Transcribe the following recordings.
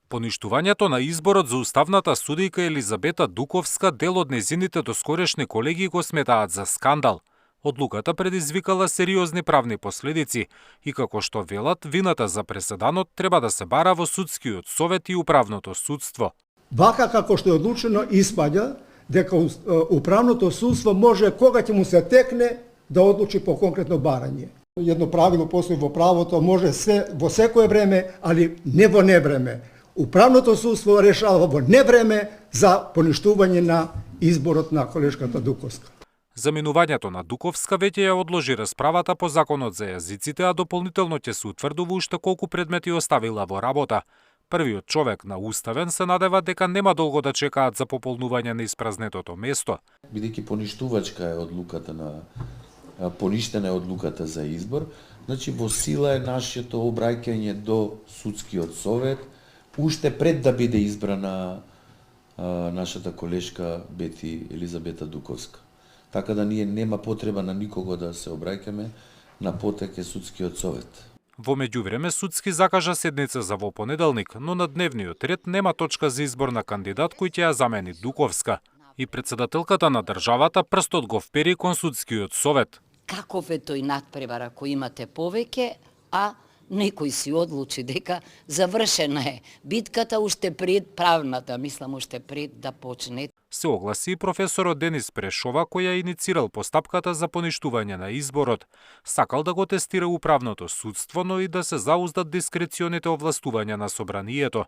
Поништувањето на изборот за уставната судијка Елизабета Дуковска дел од нејзините доскорешни колеги го сметаат за скандал. Одлуката предизвикала сериозни правни последици и како што велат, вината за преседанот треба да се бара во судскиот совет и управното судство. Вака како што е одлучено, испаѓа дека управното судство може кога ќе му се текне да одлучи по конкретно барање. Едно правило постои во правото, може се во секое време, али не во невреме. Управното судство решава во невреме за поништување на изборот на колешката Дуковска. Заминувањето на Дуковска веќе ја одложи расправата по законот за јазиците, а дополнително ќе се утврдува уште колку предмети оставила во работа. Првиот човек на уставен се надева дека нема долго да чекаат за пополнување на испразнетото место. Бидејќи поништувачка е одлуката поништена е одлуката за избор, значи во сила е нашето обраќање до судскиот совет уште пред да биде избрана нашата колешка Бети Елизабета Дуковска. Така да ние нема потреба на никого да се обраќаме, на потек е судскиот совет. Во меѓувреме судски закажа седница за во понеделник, но на дневниот ред нема точка за избор на кандидат кој ќе ја замени Дуковска. И председателката на државата прстот го впери кон судскиот совет. Каков е тој надпревар ако имате повеќе, а некој си одлучи дека завршена е битката уште пред правната, мислам уште пред да почне. Се огласи и професорот Денис Прешова, кој ја иницирал постапката за поништување на изборот. Сакал да го тестира управното судство, но и да се зауздат дискреционите овластувања на собранието.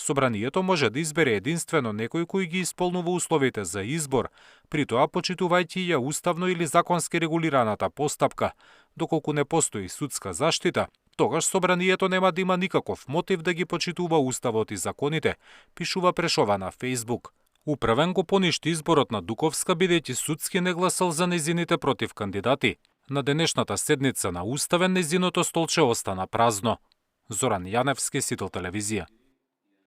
Собранието може да избере единствено некој кој ги исполнува условите за избор, при тоа почитувајќи ја уставно или законски регулираната постапка. Доколку не постои судска заштита, тогаш собранието нема да има никаков мотив да ги почитува уставот и законите, пишува Прешова на Facebook. Управен го поништи изборот на Дуковска бидејќи судски не гласал за нејзините против кандидати. На денешната седница на уставен нејзиното столче остана празно. Зоран Јаневски, Сител телевизија.